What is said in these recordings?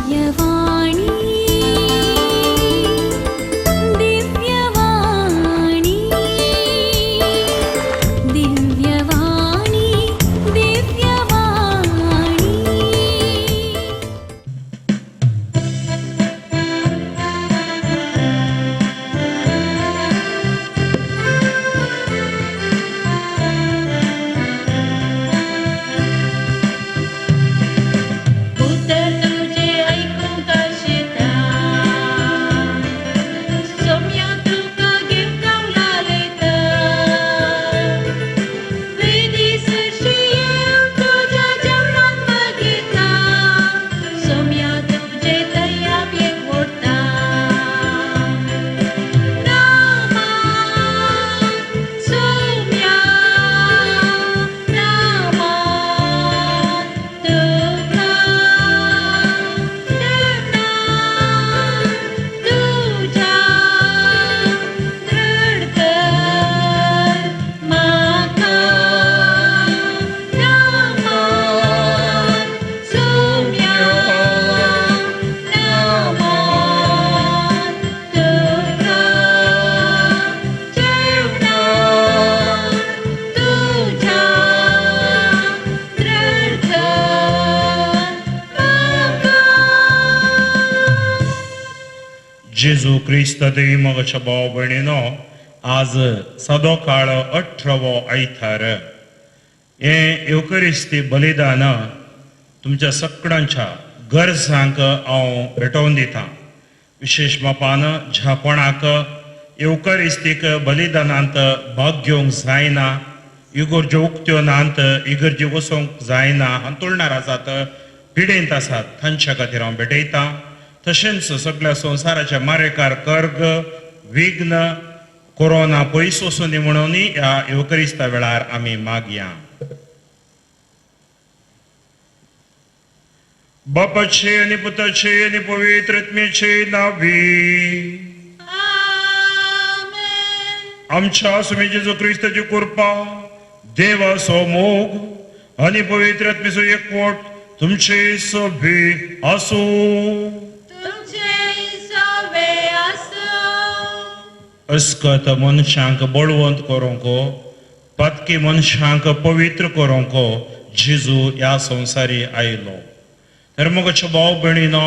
दिव्यवाणी दिव्यवाणी दिव्यवाणी दिव्यवाणी। उतर तुझे ऐकूंक आशिता सोम्या तुका घेवंक हांव लालयता वेदी सरशी येवन तुज्या जेवणाक मागयता सोम्या तुजे दया एक ओडटा नामा सोम्या नामा तुका देवना तुज्या दृढ कर म्हाका नामा सोम्या नामा तुका जेवणा तुज्या दृढ कर म्हाका। जेजू क्रिस्त देव मोगाच्या भाव भयणीनो, आज सदोकाळ 18वो आयतार हें येवकरिस्ती बलिदान तुमच्या सगळ्यांच्या गरजांक हांव भेटोवन दिता। विशेश मापान ज्या कोणाक येवकरिस्तीक बलिदानांत भाग घेवंक जायना, इगर्ज्यो उक्त्यो नात, इगर्जी वचोंक जायना, हांतुळणार आसात, पिडेंत आसात, तांच्या खातीर हांव भेटयतां। तशेंच सगळ्या संवसाराच्या मारेकार कर्ग विघ्न कोरोना पयस वचूं दी म्हणून ह्या येवकरिस्ता वेळार आमी मागया। बापाचे आनी पुताचे आनी पवित्र आत्म्याचे नांवी आमेन। आमच्या स्वामी जेजू क्रिस्ताची कृपा, देवाचो मोग आनी पवित्र आत्म्याचो एकवट तुमचे सभे आसूं। तुमचे सवे आसूं। अस्कत मनशांक बळवंत करूंक, पातकी मनशांक पवित्र करूंक जेजू ह्या संवसारी आयलो। तर मोगाच्या भाव भयणीनो,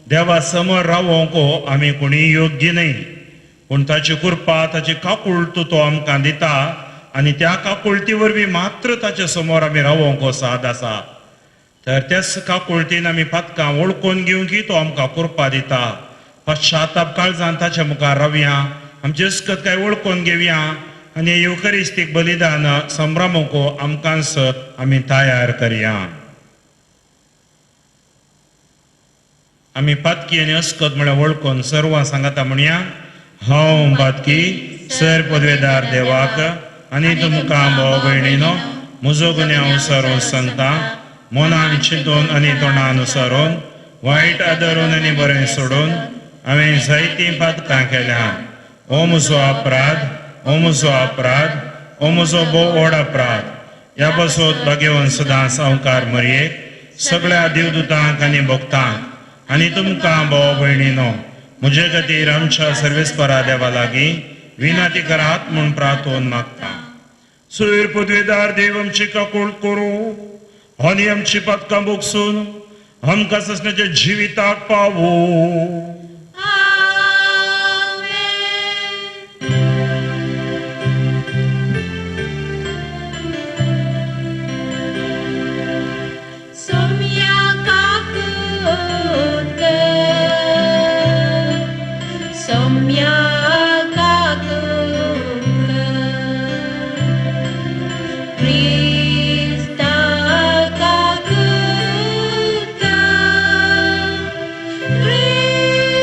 देवा समोर रावोंक आमी कोणी योग्य न्हय, पूण ताची कृपा, ताची काकुळट तो आमकां दिता आनी त्या काकुळटी वरवीं मात्र ताच्या समोर आमी रावोंक साद आसा। तर त्याच काकुळटीन आमी पातकां वळखून घेवंक तो आमकां कृपा दिता। पश्चाताप काळजान ताच्या मुखार रावया, आमची अस्कत काय वळखून घेवया आनी येवकरिस्तीक बलिदान संभ्रमूंक आमकांच आमी तयार करया। आमी पातकी आनी अस्कत म्हळ्यार वळखून सर्वां सांगाता म्हणया, हांव पातकी सर पदवेदार देवाक आनी तुमकां भाव भयणीनो म्हजो गुन्यांव सरोवन सांगता, मनान चिंतून आनी तोंडान सरोवन, वायट आदरून आनी बरें सोडून हांवें जायतीं पातकां केल्या। ओ म्हजो अपराध, ओ म्हजो अपराध, ओ म्हजो भोव व्हड अपराध। ह्या पासत भाग्यवंत सदां सावकार मरयेक, सगळ्या देवदूतांक आनी भक्तांक आनी तुमकां भाव भयणीनो म्हजे खातीर आमच्या सर्वेस्परा देवा लागीं विनंती करात म्हूण प्रार्थोन मागता। सुर पदवेदार देव आमची काकूळ करूं आनी आमची पातकां भोगसून आमकां ससण्याच्या जिविताक पावूं। सोम्या काकूट कर, सोम्या काकूट कर, क्रिस्ता काकूट कर, क्रिस्ता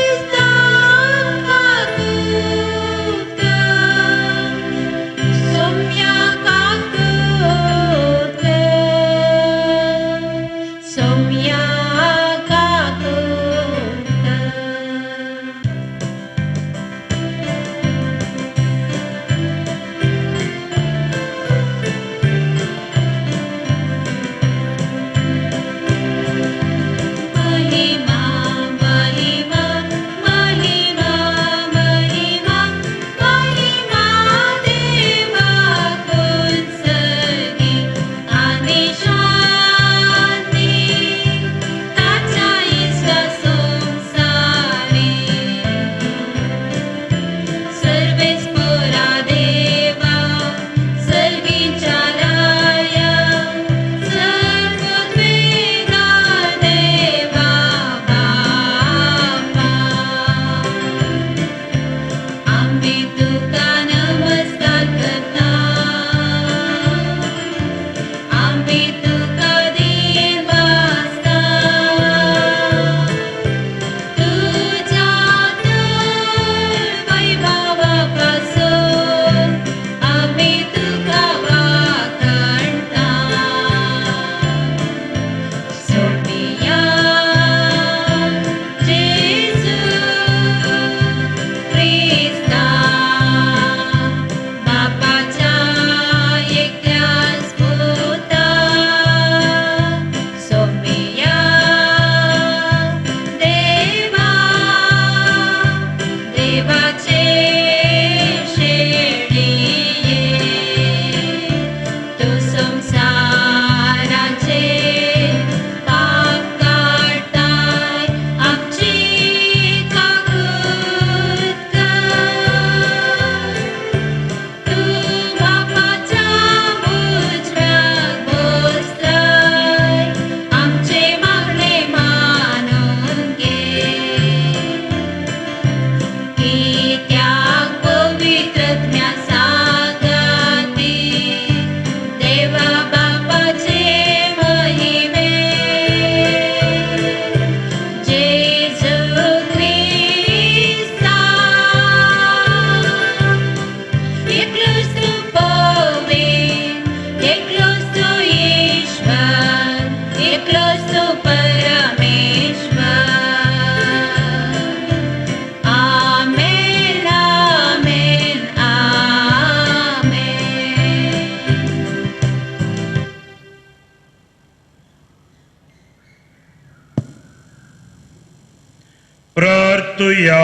प्रार्थुया.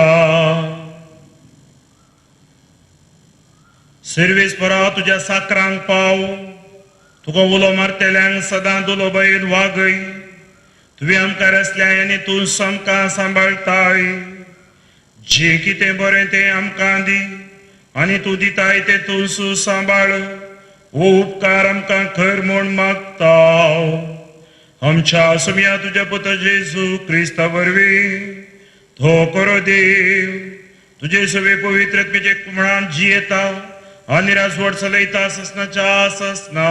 सर्वेस्परा तुज्या साकरांक पाव, तुका उलो मारतेल्यांक सदां दुलो बैल वागय. तुवें आमकां रसल्याय आनी तूं आमकां सांबाळटाय. जें कितें बरें तें आमकां दी आनी तूं दिताय तें तूं सांबाळ. हो उपकार आमकां खर म्हूण मागता आमच्या सुमया तुज्या पुता जेजू क्रिस्ता वरवीं. तो करो देव तुजे सगळे पवित्रत्मेचे कुमणान जियेता आनी राजवट चलयता ससनाच्या ससना.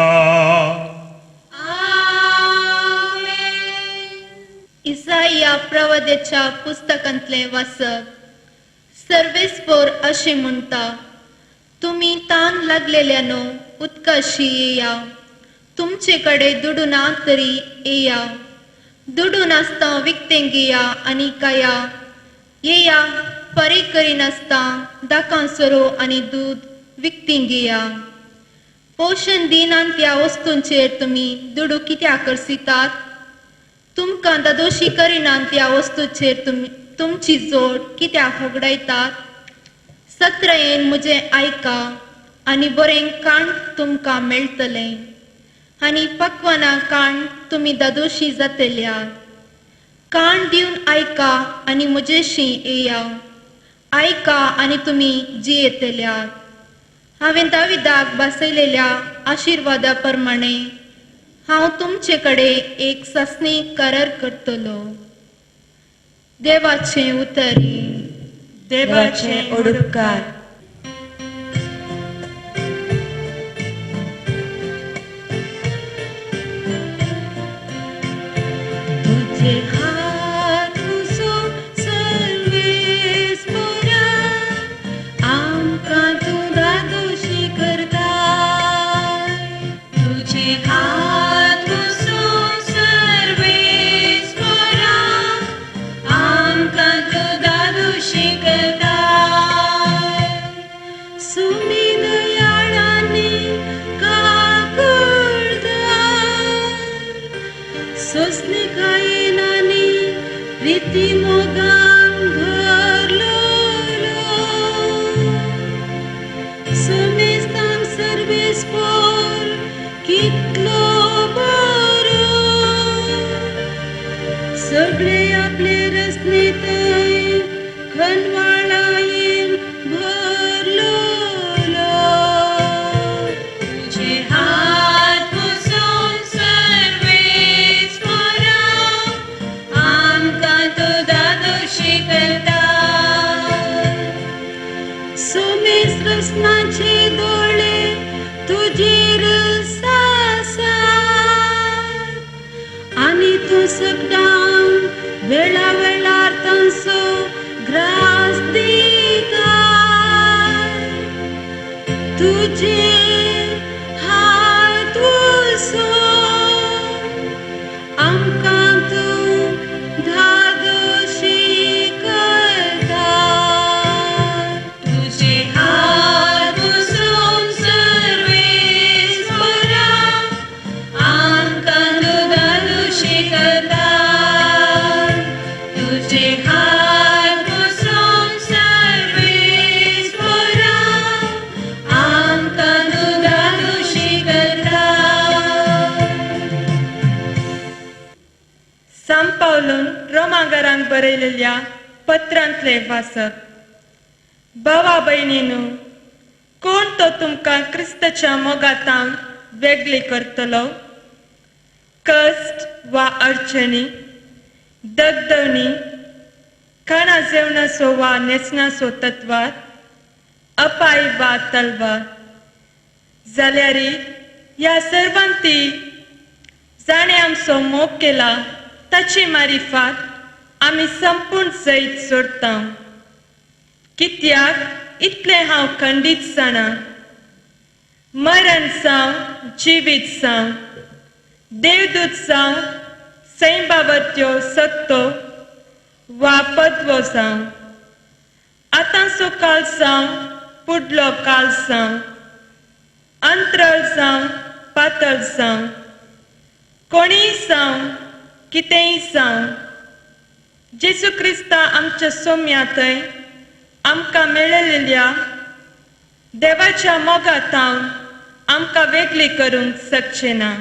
इसाया प्रवाद्याच्या पुस्तकांतलें वाचप. सर्वेस्पोर अशें म्हणटा, तुमी तान लागलेल्यानो उदकाशी येया, तुमचे कडेन दुडू ना तरी येया, दुडू नासता विकतें घेया आनी खाया, येया फारीक करिनासता दाकां सोरो आनी दूद विकतीं घेया. पोशण दिनात त्या वस्तूंचेर तुमी दुडू कित्याक करसितात? तुमकां दादोशी करिनात त्या वस्तूचेर तुमी तुमची जोड कित्याक होगडायतात? सत्रायेन म्हजें आयका आनी बरें काण तुमकां मेळटलें आनी पक्वाना काण तुमी दादोशी जातल्या. काण दिवन आयका आनी म्हजेशी येया, आयका आनी तुमी जियेतल्यात. हांवें दाविदाक बसयलेल्या आशिर्वादा प्रमाणे हांव तुमचे कडेन एक सासणी करार करतलो. देवाचें उतर. देवाचे उपकार. तुझे हात उसो सर्वेस्पोरा, आमकां तूं दादोशी करताय. तुझे हात उसो सर्वेस्पोरा, आमकां तूं दादोशी करताय. सुमी दयाळांनी काकुळदार, सोंसणीकायेनानी प्रिती मोगान भरलोलो. सुमेस्तान सर्वेस्पोर कितलो बरो, सगळे आपले रचनेंतय खनवाळायेन भरलोलो. तुझे हात पुसून सर्वेस्पोरा, आमकां तूं दादोशी करता. सुमेस रसनाचे दोळे तुजेर आसात आनी तूं सगळ्यांक वेळा वेळार तांचो ग्रास दिता. तुझे हात उसोवन आमकां तूं धादोशी करता. तुझे हात उसोवन सर्वेस्पोरा, आमकां तूं दादोशी करता. तुझे हात उसोवन सर्वेस्पोरा, आमकां तूं दादोशी करता. सांत पावलून रोमागरांक बरयलेल्या पत्रांतलें वाचप. भावा भयणीनू, कोण तो तुमकां क्रिस्ताच्या मोगातावन वेगळी करतलो? कश्ट वा अडचणी, दगदगणी, खाणा जेवणाचो वा न्हेसणाचो तत्वार, अपाय वा तलवार? जाल्यार ह्या सर्वांती जाणें आमचो मोग केला ताची मारिफात आमी संपूर्ण जैत जोडटा. कित्याक इतलें हांव खंडीत जाणा, मरण जावं जिवीत जावं, देवदूत जावं, सैंबावरत्यो सत्तो वा पदवो जावं, आतांचो काल जावं फुडलो काल जावं, अंतरळ जावं पातळ जावं, कोणीय जावं कितेंय जावं, जेजू क्रिस्ता आमच्या सोम्या थंय आमकां मेळिल्ल्या देवाच्या मोगा थावन आमकां वेगळी करूंक शकचें ना.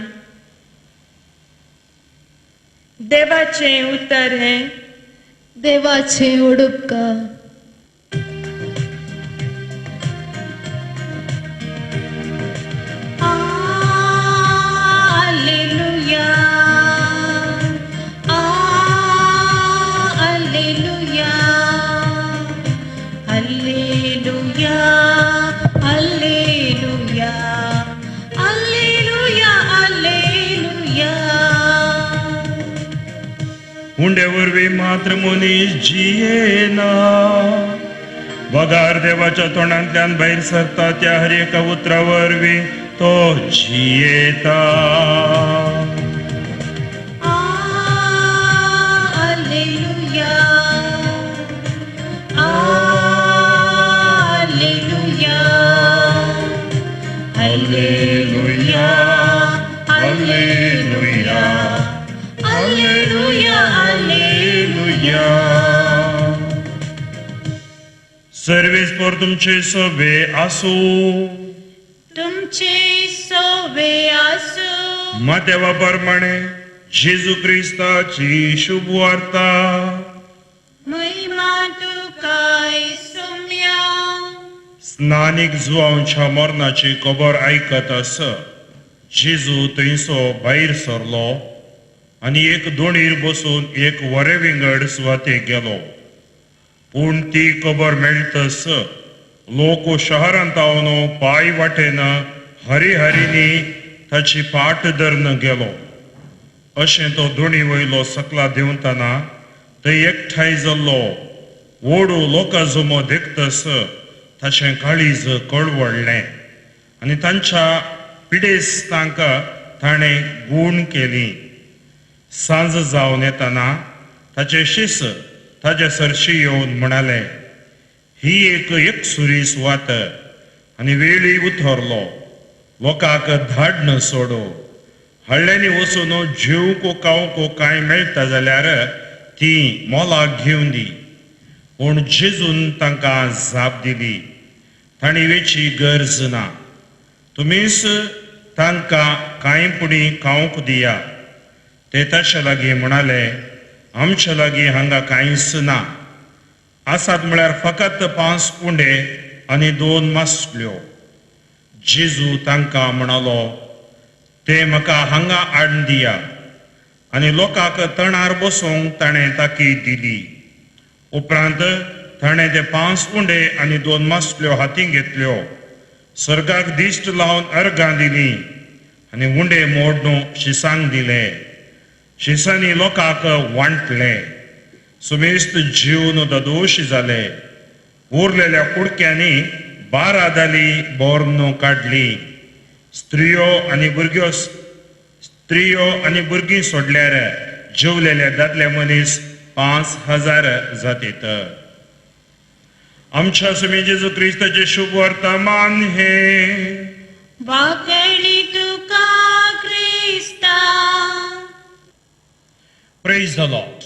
देवाचें उतर हें देवाचें उडुपकार. Alleluia, Alleluia, Alleluia, Alleluia, Alleluia, Alleluia. उंडे वरवीं मात्र मनीस जियेना, बगार देवाच्या तोंडांतल्यान भायर सरता त्या हर एका उतरा वरवीं तो जियेता. Alleluia, Alleluia, Alleluia, Alleluia, Alleluia, Alleluia. Sarves पर तुमचे सोबे आसूं. तुमचे सोबे आसूं. मात्यावा प्रमाणे जेजू क्रिस्ताची शुभ वार्ता. महिमा तुकाय सोम्या. स्नानीक जुवांच्या मरणाची खबर आयकत आस जेजू थंयसो भायर सरलो आनी एक दोणीर बसून एक वरे विंगड सुवातेक गेलो. पूण ती खबर मेळटस लोक शहरांत हांव पांय वाटेन हरी हरीनी ताची पाट धरून गेलो. अशें तो दोणी वयलो सकला देंवतना थंय एकठांय जाल्लो व्हड लोकां जमो देखतस ताचें काळीज कळवळ्ळें आनी तांच्या पिडेस्तांक ताणें गूण केली. सांज जावन येतना ताचे शिस ताजे सरशी येवन म्हणाले, ही एक एकसुरी सुवात आनी वेळी उतरलो, लोकांक धाडन सोडो. हळ्ळ्यांनी वचून जेवंक खावंक कांय मेळटा जाल्यार ती मोलाक घेवन दी. पूण जेजून तांकां जाप दिली, तांणी वेची गरज ना, तुमीच तांकां कांय पुणी खावंक दिया. ते ताचे लागीं म्हणाले, आमचे लागीं हांगा कांयच ना, आसात म्हळ्यार फकत 5 उंडे आनी 2 मासल्यो. जेजू तांकां म्हणालो, ते म्हाका हांगा हाडून दिया. आनी लोकांक तणार बसूंक ताणें ताकीद दिली. उपरांत ताणें ते 5 उंडे आनी 2 मासल्यो हातीं घेतल्यो, सर्गाक दिश्ट लावन अर्गां दिली आनी उंडे मोडून शिसांक दिले. शिसांनी लोकांक वांटले. सुमेस्त जीवन ददोश जाले. उरलेल्या कुडक्यांनी 12 दाली बोर्न काडली. स्त्रियो आनी भुरग्यो स्त्रियो आनी भुरगीं सोडल्यार जेवलेले दादले मनीस 5000 जातीत. आमच्या स्वामी जेजू क्रिस्ताचे शुभ वर्तमान हे. वाकडी तुका क्रिस्ता. प्रेज the Lord.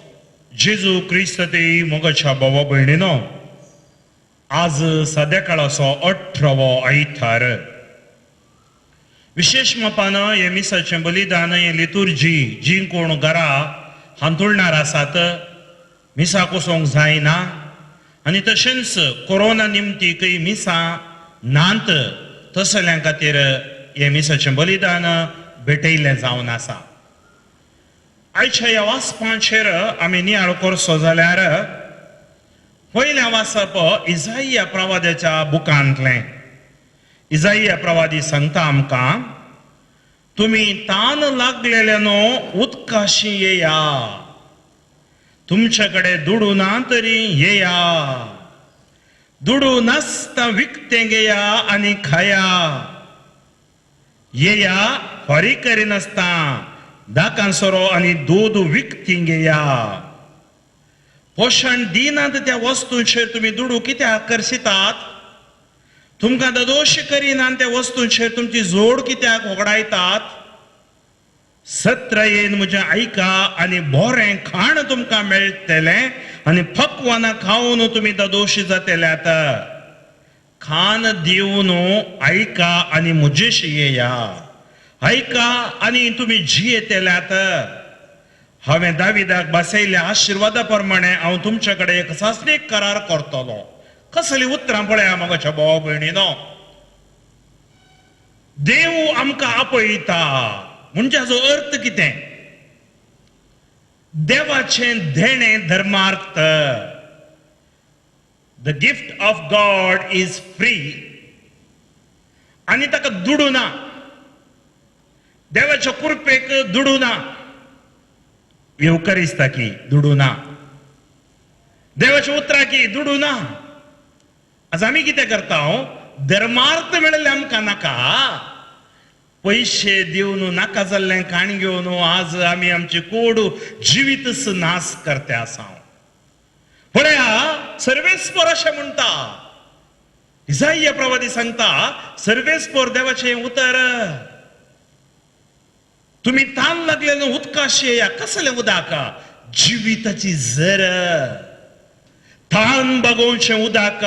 जेजू क्रिस्त ते मोगाच्या भावा भयणीनो, आज सद्या काळाचो 18वो आयतार. विशेश मापान हे मिसाचें बलिदान, हे लितुर्जी, जी कोण घरा हांतुळणार आसात, मिसाक वचोंक जायना आनी तशेंच कोरोना निमतीकय मिसां नात, तसल्यां खातीर हें मिसाचें बलिदान भेटयल्लें जावन आसा. आयच्या ह्या वाचपांचेर आमी नियाळ करचो जाल्यार पयलें वाचप इजाइया प्रवाद्याच्या बुकांतलें. इजाइया प्रवादी सांगता आमकां, तुमी तान लागलेल्यानो उदकाशी येया, तुमचे कडेन दुडू ना तरी येया, दुडू नासता विकतें घेया आनी खाया, येया फारीक करिनासता दाकां सोरो आनी दूद विकती घेया. पोशण दिनात त्या वस्तूंचेर तुमी दुडू कित्याक आकर्शितात? तुमकां ददोश करिनात त्या वस्तूंचेर तुमची जोड कित्याक होगडायतात? सत्रायेन म्हजें आयका आनी बरें खाण तुमकां मेळटलें आनी पकवानां खावन तुमी दोशी जातले. आतां खान दिवन आयका आनी म्हजेशी येया, आयका आनी तुमी जियेतल्यात. हांवें दाविदाक बसयल्ल्या आशिर्वादा प्रमाणे हांव तुमचे कडेन एक सासणीक करार करतलो. कसली उतरां पळया म्हज्या भाव भयणीनो. देव आमकां आपयता म्हणजे हाजो अर्थ कितें? देवाचें देणें धर्मार्थ. The gift of God is free आनी ताका दुडू ना. देवाच्या कृपेक दुडू ना. येवकरिस्ता की दुडू ना, देवाच्या उतरा की दुडू ना. आज आमी कितें करता? धर्मार्थ मेळिल्लें आमकां नाका, पयशे दिवन नाका जाल्लें खाण घेवन आज आमी आमची कोड जिवीतच नाश करते आसा. पळया सर्वेस्पर अशें म्हणटा, इसाया प्रवादी सांगता, सर्वेस्पर देवाचें उतर, तुमी तान लागले उदकाशी येया. कसलें उदक? जिविताची झर, तान बागोवचें उदक.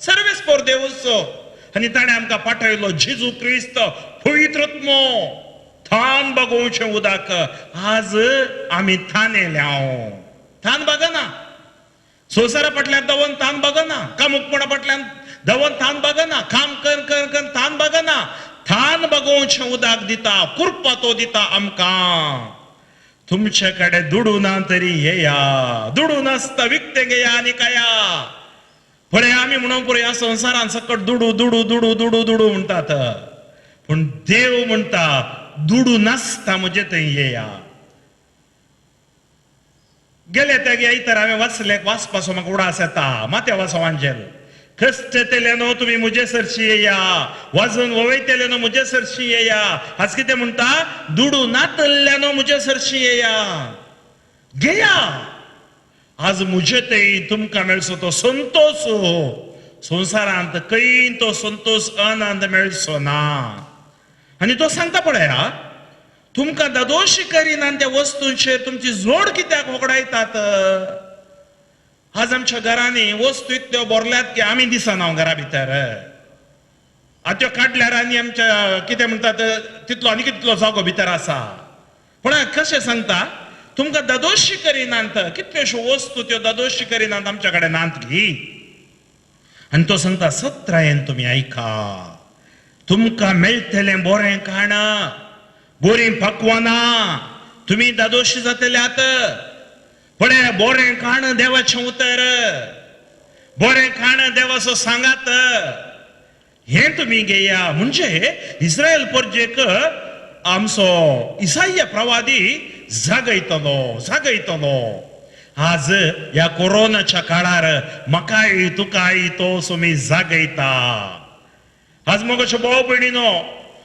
सर्वेस्पर देवचो आनी ताणें आमकां पाठयलो जेजू क्रिस्त पवित्रत्मो, थान बागोवचें उदक. आज आमी थानेल्या, थान बागना. संवसारा फाटल्यान दवन थान बागना, कामुकपणा फाटल्यान दवन थान बागना, काम कर कर कर थान बागना. थान बागोवचें उदक दिता, कृपा तो दिता आमकां. तुमचे कडेन दुडू ना तरी येया, दुडू नासता विकतें घेया आनी काया. पळय आमी म्हणूंक पुरो ह्या संवसारान सकट दुडू दुडू दुडू दुडू दुडू म्हणटात, पूण देव म्हणटा दुडू नासता म्हजे थंय येया. गेले तेगे आयतार हांवें वाचले, वाचपाचो म्हाका उडास येता. मात्या वाचो वांजेल, कश्टतेल्यानो तुमी म्हजे सरशी येया, वाजून वयतल्यानो म्हजे सरशी येया. आज कितें म्हणटा? दुडू नातल्ल्यानो म्हजे सरशी येया, घेया. आज म्हजे थंय तुमकां मेळचो तो संतोश, संवसारांत खंय तो संतोश आनंद मेळचो ना. आनी तो सांगता पळया, तुमकां दादोशी करिना त्या वस्तूंचेर तुमची जोड कित्याक होगडायतात? आज आमच्या घरांनी वस्तू इतल्यो भरल्यात की आमी दिसना घरा भितर. आतां त्यो काडल्यार आनी आमच्या कितें म्हणटात तितलो आनी कितलो जागो भितर आसा. पूण कशें सांगता, तुमकां दादोशी करिनात, कितल्योश्यो वस्तू त्यो दादोशी करिनात आमच्या कडेन नात गी. आनी तो सांगता सत्रायेन तुमी आयका, तुमकां मेळटलें बरें खाण, बरीं पकवानां, तुमी दादोशी जातल्यात. पळय बरें खाण देवाचें उतर, बरें खाण देवाचो सांगात, हें तुमी घेया. म्हणजे इस्रायल परजेक आमचो इसाया प्रवादी जागयतलो, जागयतलो. आज ह्या कोरोनाच्या काळार म्हाकाय तुकाय तो सुमी जागयता. आज मगो भाव भयणीनो,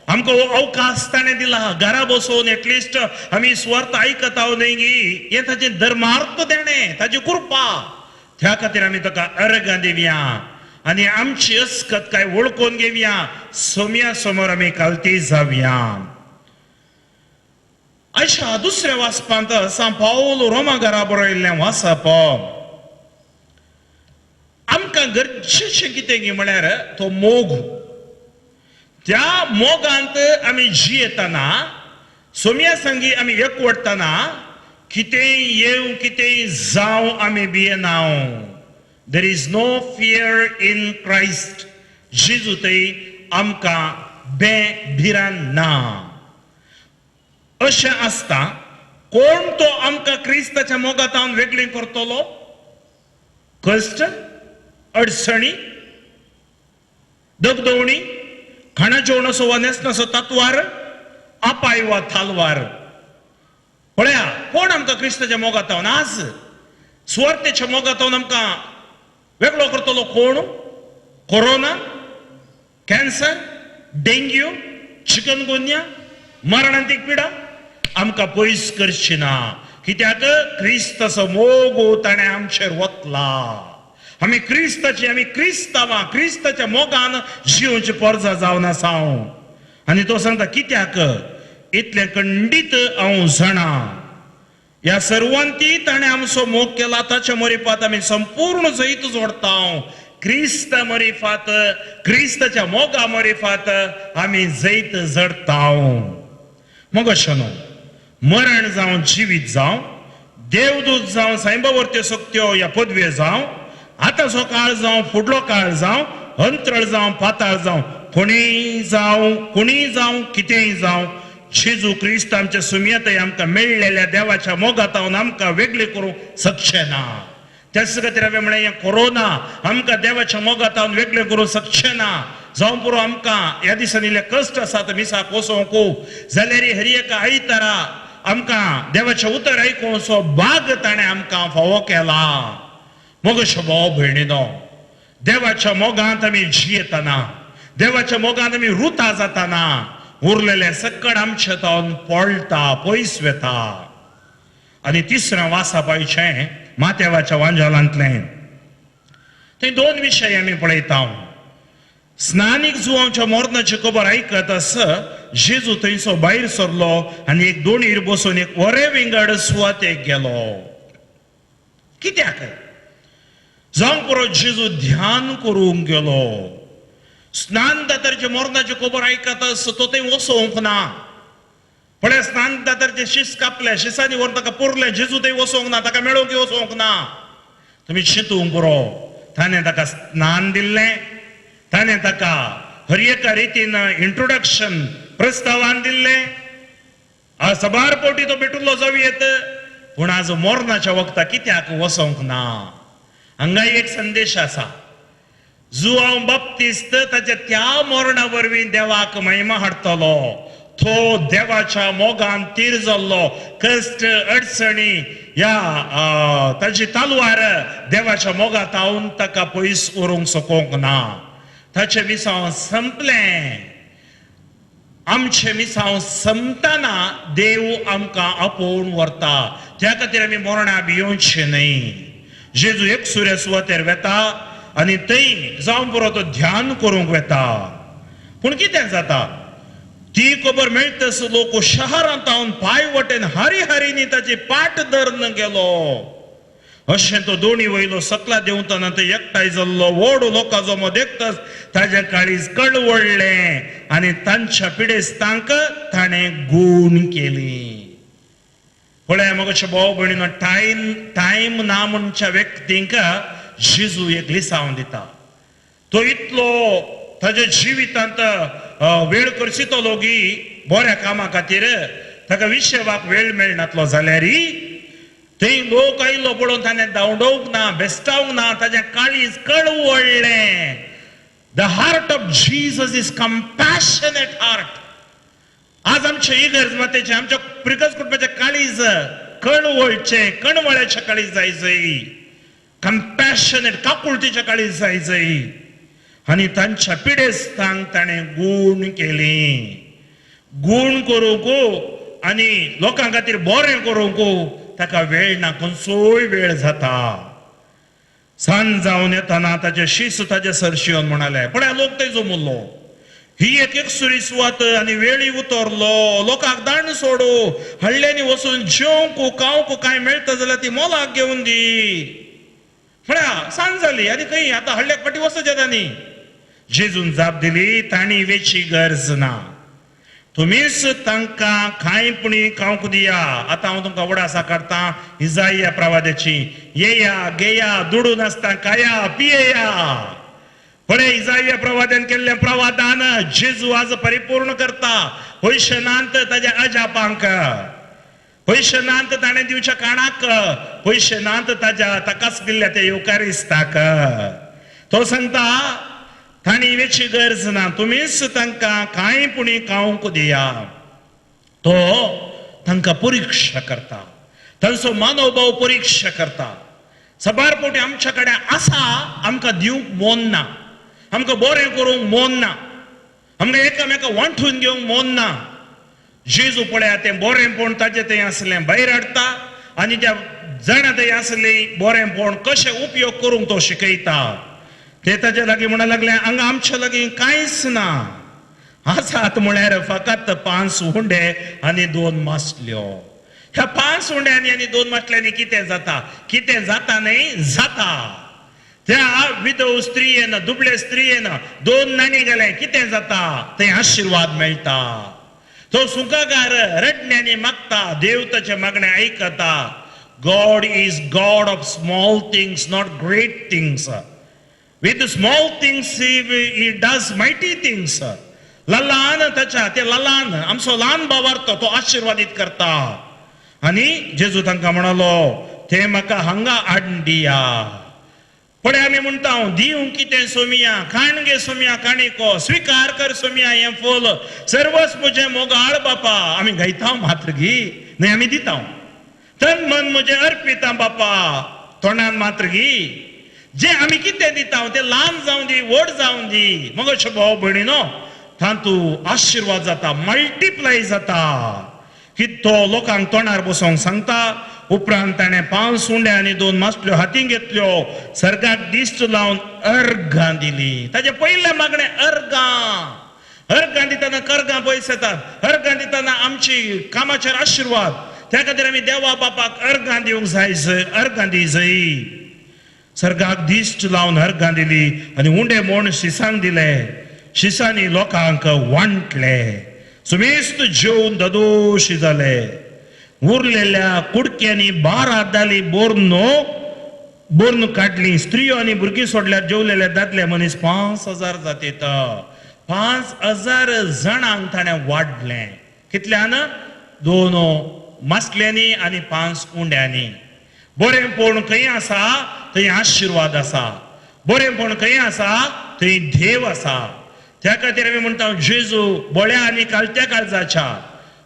आमकां हो अवकाश ताणें दिला, घरा बसोवन एटलिस्ट आमी सुवार्थ आयकता न्हय गी, हें ताचें धर्मार्थ देणें, ताची कृपा. त्या खातीर आमी ताका अर्गां दिवया आनी आमची अस्कत काय वळखून घेवया. सोम्या समोर आमी कालती जावया. अशा दुसऱ्या वाचपांत सांत पावल रोमा घरा बरयल्लें वाचप आमकां गरजेचें कितें गी म्हळ्यार तो मोग. त्या मोगांत आमी जियेतना, सोम्या संगी आमी एकवटतना, कितेंय येवं कितेंय जावं आमी भियेना. There is no fear in Christ. जेजू थंय आमकां भिरांत ना. अशें आसता कोण तो आमकां क्रिस्ताच्या मोगांत वेगळी करतलो? कश्ट, अडचणी, दगदवणी, खाणा जेवणाचो वा न्हेसणाचो तत्वार, आपाय वा थालवार. पळया कोण आमकां क्रिस्ताच्या मोगांत आज सुवार्थेच्या मोगांत आमकां वेगळो करतलो कोण? कोरोना, कॅन्सर, डेंग्यू, चिकनगुन्या, मरणांतीक पिडा आमकां पयस करची ना. कित्याक? क्रिस्ताचो मोग ताणें आमचेर वतला. आमी क्रिस्ताची, आमी क्रिस्तांवां, क्रिस्ताच्या मोगान जिवची पोरजा जावन आसा. आनी तो सांगता कित्याक? इतलें खंडीत हांव जाणा. ह्या सर्वांती ताणें आमचो मोग केला, ताच्या मरिफात आमी संपूर्ण जैत जोडता. क्रिस्त मरिफात, क्रिस्ताच्या मोगा मरिफात आमी जैत जडता. मग अशें न्हू, मरण जावं जिवीत जावं, देवदूत जावं, सायबा सक्त्यो ह्या पदव्यो जावं, आतांचो काळ जावं, फुडलो काळ जावं, अंतरळ जावं, पाताळ जावं, कोणीय जावं, कोणीय जावं, कितेंय जावं, जेजू क्रिस्त आमच्या सुमयतय आमकां मेळ्ळेल्या देवाच्या मोगातावन आमकां वेगळें करूंक शकचें ना. त्याच खातीर हांवें म्हणलें, हें कोरोना आमकां देवाच्या मोगातावन वेगळें करूंक शकचें ना. जावं पुरो आमकां ह्या दिसांनी इल्ले कश्ट आसात मिसाक वचोंक, जाल्यार हर एका आयतारा आमकां देवाचें उतर आयकुचो भाग ताणें आमकां फावो केला. मग भाव भयणीनो, देवाच्या मोगांत आमी जियेतना, देवाच्या मोगांत आमी रुता जाताना, उरलेलें सकड आमचे तावन पळटा, पयस वेता. आनी तिसरें वासापायचें माथ्यावाच्या वांजालांतलें थंय दोन विशय आमी पळयता. स्नानीक जुवांच्या मरणाची खबर आयकत आस जेजू थंयसो भायर सरलो आनी एक दोणीर बसून एक वरे विंगड सुवातेक गेलो. कित्याक? जावंक पुरो जेजू ध्यान करूंक गेलो. स्नान दातारचे मरणाची खबर आयकत आस तो थंय वसोवंक ना. पळय, स्नान दातारचे शीस कापले, शिसांनी व्हरून ताका पुरलें, जेजू थंय वसोवंक ना, ताका मेळोवंक वसोवंक ना. तुमी चिंतूंक पुरो, ताणें ताका स्नान दिल्लें, ताणें ताका हर एका रितीन इंट्रोडक्शन प्रस्तावान दिल्लें. सबार पोटी तो भेटुल्लो जावं येत, पूण आज मरणाच्या वखदा कित्याक वसोवंक ना? हांगा एक संदेश आसा. जुआंव बाप्तिस्त ताच्या त्या मरणा वरवीं देवाक महिमा हाडटलो. तो देवाच्या मोगान तीर जाल्लो, कश्ट अडचणी ह्या ताची तलवार देवाच्या मोगात हांव ताका पयस व्हरूंक शकूंक ना. ताचें मिसांव संपलें. आमचें मिसांव संपतना देव आमकां आपोवन व्हरता. त्या खातीर आमी मरणा भियोवचें न्हय. जेजू एक सुर्या सुवातेर वेता आनी थंय जावं पुरो तो ध्यान करूंक वेता. पूण कितें जाता, ती खबर मेळटस लोक शहरांत हांव पांय वटेन हारी हारीनी ताची पाट धरून गेलो. अशें तो दोणी वयलो सकला देंवतना तो एकठांय जाल्लो व्हड लोकां जमो देखतच ताजें काळीज कळवळ्ळें आनी तांच्या पिडेस्तांक ताणें गूण केली. पळय मगो भाव भयणीनो, टायम टायम ना म्हणच्या व्यक्तींक जेजू एक लिसांव दिता. तो इतलो ताज्या जिवितांत वेळ करशितलो गी बऱ्या कामा खातीर ताका विशेवाक वेळ मेळनातलो जाल्यार थंय लोक आयलो पळोवन ताणें धांवडोवंक ना, बेस्टावंक ना, ताजें काळीज कळवळ्ळें. The heart of Jesus is compassionate heart. आज आमचे इगर्ज मातेचे, आमच्या प्रिकस कुटुंबाचें काळीज कळवळचें, कणवळ्याचें काळीज जाय जय, कंपॅशनेट काकुळटीचें काळीज जाय जय. आनी तांच्या पिडेस्तांक ताणें गूण केली. गूण करूंक आनी लोकां खातीर बरें करूंक ताका वेळ ना, खंयचोय वेळ जाता. सांज जावन येतना ताचे शीस ताजे सरशी येवन म्हणाले, पळय लोक थंय जमुल्लो, ही एक एकसुरी सुवात आनी वेळी उतरलो, लोकांक दांड सोडू, हळ्ळ्यांनी वचून जेवंक खावंक कांय मेळटा जाल्यार ती मोलाक घेवन दी. म्हळ्यार सांज जाली आनी खंय आतां हळ्ळ्याक फाटीं वचचें तांणी. जेजून जाप दिली, तांणी वेची गरज ना, तुमीच तांकां कांय पुणी खावंक दिया. आतां हांव तुमकां उडासा काडटा इजाया प्रवाद्याची, येया घेया, दुडू नासता खाया पियेया. पळय इजाया प्रवाद्यान केल्लें प्रवादान जेजू आज परिपूर्ण करता. पयशे नात ताज्या अजापांक, पयशे नात ताणें दिवच्या काणाक, पयशे नात ताज्या ताकाच दिल्ल्या त्या येवकारिस्ताक. तो सांगता तांणी वेची गरज ना, तुमीच तांकां कांय पुणी खावंक दिया. तो तांकां परिक्षा करता, तांचो मानवभाव परिक्षा करता. सबार पोटी आमच्या कडेन आसा, आमकां दिवंक मोन ना, आमकां बरें करूंक मोन ना, आमकां एकामेका वांटून घेवंक मोन ना. जेजू पळया तें बरेंपण ताजें थंय आसलें भायर हाडटा आनी त्या जाणा थंय आसलें बरेंपण कशें उपयोग करूंक तो शिकयता. ते ताजे लागीं म्हणा लागले, हांगा आमच्या लागीं कांयच ना, आसात म्हळ्यार फकत 5 उंडे आनी 2 मासल्यो. ह्या 5 उंड्यांनी आनी 2 मासल्यांनी कितें जाता? कितें जाता न्हय, जाता. त्या विधव स्त्रियेन, दुबळे स्त्रियेन 2 नाणी घाले, कितें जाता? थंय आशिर्वाद मेळटा. तो सुंकागार रडण्यांनी मागता, देव ताचें मागणें आयकता. God is God of small things, not great things. With small things he does mighty things. ललान ताच्या ते ललान आमचो ल्हान भावार्थ तो आशिर्वादीत करता. आनी जेजू तांकां म्हणालो, ते म्हाका हांगा हाडून दिया. पळय आमी म्हणटा, दिवं कितें सोमिया, खाण गे सोमिया काणिको, स्विकार कर सोमिया हें फूल, सर्वस म्हजें मोगाळ बापा. आमी गायता मात्र गी न्हय, आमी दिता. तन मन म्हजें अर्पिता बापा, तोंडान मात्र गी. जे आमी कितें दिता तें ल्हान जावं दी, व्हड जावं दी, मगो भाव भयणीनो तातूंत आशिर्वाद जाता, मल्टिप्लाय जाता. की तो लोकांक तोंडार बसोवंक सांगता. उपरांत ताणें 5 उंडे आनी 2 मासल्यो हातीं घेतल्यो, सर्गाक दिश्ट लावन अर्घां दिली. ताजें पयलें मागणें अर्घां. अर्घां दितना कर्गां पयस येतात, अर्घां दितना आमची कामाचेर आशिर्वाद. त्या खातीर आमी देवा बापाक अर्घां दिवंक जाय, अर्घां दी जय. सर्गाक दिश्ट लावन अर्घां दिली आनी उंडे म्हूण शिसांक दिले, शिसांनी लोकांक वांटले. सुमेस्त जेवन ददोशी जाले. उरलेल्या कुडक्यांनी 12 दाली बोर्न काडली. स्त्रियो आनी भुरगीं सोडल्यार जेवलेले दादले मनीस 5000 जातीत. 5000 जाणांक ताणें वाडलें. कितल्यान? 2 मासल्यांनी आनी 5 उंड्यांनी. बरेंपण खंय आसा थंय आशिर्वाद आसा, बरेंपण खंय आसा थंय देव आसा. त्या खातीर आमी म्हणटा, जेजू बळ्या आनी कालत्या काळजाच्या,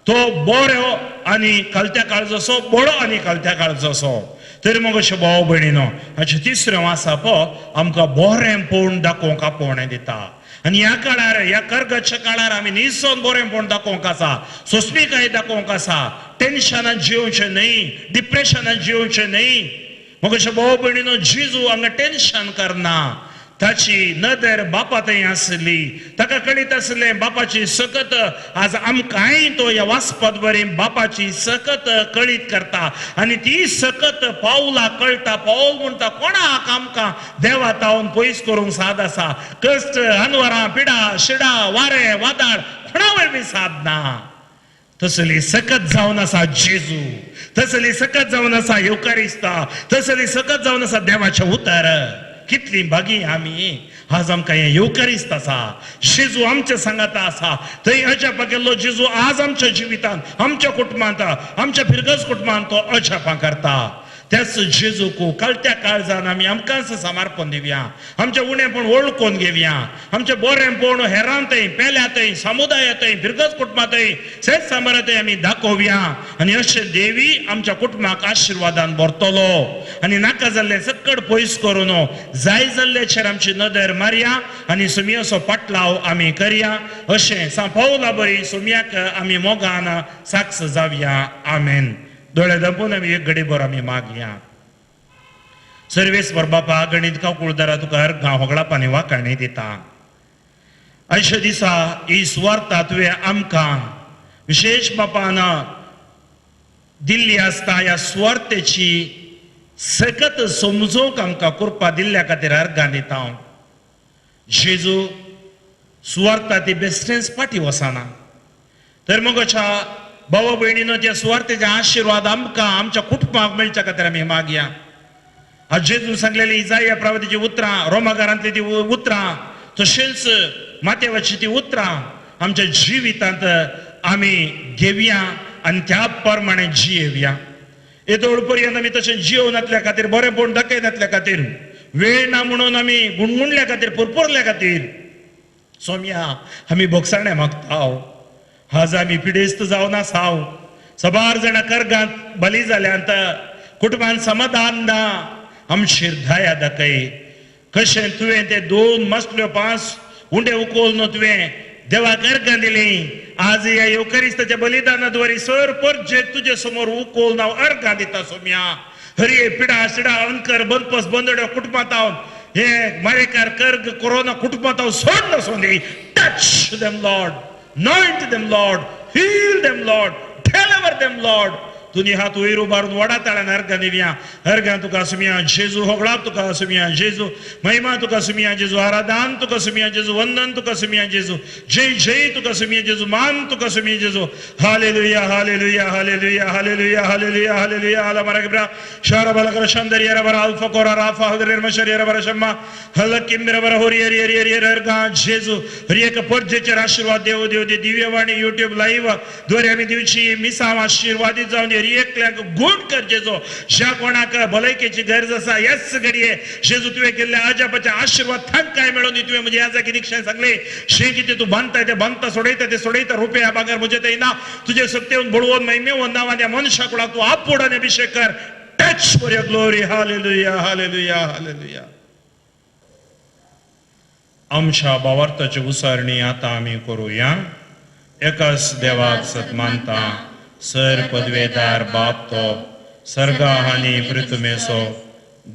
तो बरो आनी कालत्या काळजाचो, बरो आनी कालत्या काळजाचो. तरी मग अशें भाव भयणीनो, हाचें तिसरें आसा पो आमकां बरेंपण दाखोवंक आपोवणें दिता. आनी ह्या काळार, ह्या कर्गाच्या काळार आमी निसोन बरेंपण दाखोवंक आसा, सोंसणीकाय दाखोवंक आसा. टेन्शनान जियोवचें न्हय, डिप्रेशनान जियोवचें न्हय. मग अशें भाव भयणीनो, जेजू हांगा टेन्शन करना. ताची नदर बापा थंय आसली, ताका कळीत आसलें बापाची सकत. आज आमकांय तो ह्या वाचपात बरी बापाची सकत कळीत करता आनी ती सकत पावला कळटा. पावल म्हणटा, कोणाक आमकां देवा तावन पयस करूंक साद आसा? कश्ट, अनवरां, पिडा शिडा, वारें वादाळ कोणा वरवीं साद ना. तसली सकत जावन आसा जेजू, तसली सकत जावन आसा येवकारिस्ता, तसली सकत जावन आसा देवाचें उतर. कितली भागी आमी आज आमकां हें येवकारिस्त आसा. जेजू आमच्या सांगाता आसा. थंय अजापां केल्लो जेजू आज आमच्या जिवितांत, आमच्या कुटुंबांत, आमच्या फिरगज कुटुंबांत तो अजापां करता. त्याच जेजूक कळत्या काळजान आमी आमकांच समर्पण दिवया, आमचें उणेंपण वळखून घेवया, आमचें बरेंपण हेरांतय, पेल्यातय, समुदायातय, फिरगज कुटुंबातय, सेत सांबारातय आमी दाखोवया. आनी अशें देवी आमच्या कुटुंबाक आशिर्वादान भरतलो आनी नाका जाल्लें सकट पयस करून जाय जाल्ल्याचेर आमची नदर मारया आनी सुमयाचो पाटलाव आमी करया. अशें सांपावला बरी सुमयाक आमी मोगान साक्ष जावया. आमेन. दोळे दपून आमी एक घडीभर आमी मागया. सर्वेस्पर बापा, गणीत काकुळदारा तुका अर्घां होगळापानी वाकाणी दिता. अशा दिसा ही सुवार्ता तुवें आमकां विशेश बापान दिल्ली आसता. ह्या सुवार्तेची सकत समजूंक आमकां कृपा दिल्ल्या खातीर अर्घां दिता. जेजू सुवार्ता ती बेश्टेंच फाटीं वचना, तर मगोच्या भावा भयणीनो त्या सुवार्तेचे आशिर्वाद आमकां आमच्या कुटुंबाक मेळच्या खातीर आमी मागया. आज जेजून सांगलेली इजाया प्रवादीची उतरां, रोमागारांतली ती उतरां, तशेंच मातेवाची ती उतरां आमच्या जिवितांत आमी घेवया आनी त्या प्रमाणे जियेवया. येदोळ पर्यंत आमी तशें जियोवनातल्या खातीर, बरेंपण दाखयनातल्या खातीर, वेळ ना म्हणून आमी गुणगुणल्या खातीर, पुरपुरल्या खातीर सोमया आमी भोगसाणे मागता. आज आमी पिडेस्त जावन आसाव. सबार जाणां कर्गांत बली जाल्यांत, कुटुंबान समाधान ना. आमचेर दया दाखय. कशें तुवें ते 2 मासल्यो 5 उंडे उकोल न्हू तुवें देवाक अर्घां दिली. आज ह्या येवकारिस्ताच्या बलिदाना द्वारे सर परजे तुजे समोर उकोल नांव अर्घां दिता सोम्या. हरये पिडा शिडा अंकर बंदपस बंदड्यो कुटुंबांत हांव हे मारेकार कर्ग कोरोना कुटुंबांत हांव सोड Sondhi. Touch them Lord. Anoint them, Lord. Heal them, Lord. Deliver them, Lord. Tuni हात वयर उबारून वडा ताळ्यान अर्गां दिवया. अर्गां तुका सुमिया जेजू, होगळाप तुका सुमिया जेजू, महिमा तुका सुमिया जेजू, आराधन तुका सुमिया जेजू, वंदन तुका सुमिया जेजू, जय जय तुका सुमिया जेजू, मान तुका सुमिया जेजू. Hallelujah, hallelujah, hallelujah, hallelujah, hallelujah, hallelujah. आला मरा शारा बलकर शंदर यरबर अल्फा कोरा राफा हदरेर मशर यरबर शम्मा हलकिम रबर होरी हरी हरी हरी अर्गां जेजू. हरी एक परजेचेर आशीर्वाद देव देव दे. दिव्यवाणी यूट्यूब लाईव्ह द्वारे आमी दिवची मिसांव आशीर्वादीत जावन हरी एकल्याक गुण कर जेजू. ज्या कोणाक भलायकेची गरज आसा ह्याच घडये जेजू तुवें केल्ल्या अजापाचे आशीर्वाद तांकांय मेळोवन दी. तुवें म्हज्या ह्या जागी दीक्षान सांगलें शें कितें तूं बांदता तें बांदता, सोडयता तें सोडयता, रुपया भागार म्हजें तें ना. तुजे सक्तेवन बळवून महिमेवन नांवान ह्या मनशा कुळाक तूं आपोड आनी अभिशेक कर. Touch for your glory. Hallelujah, hallelujah, hallelujah. आमच्या भावार्थाची उसारणी आतां आमी करुया. एकाच देवाक सत मानता, सर पदवेदार बाप तो सर्गा आनी पृथ्वेचो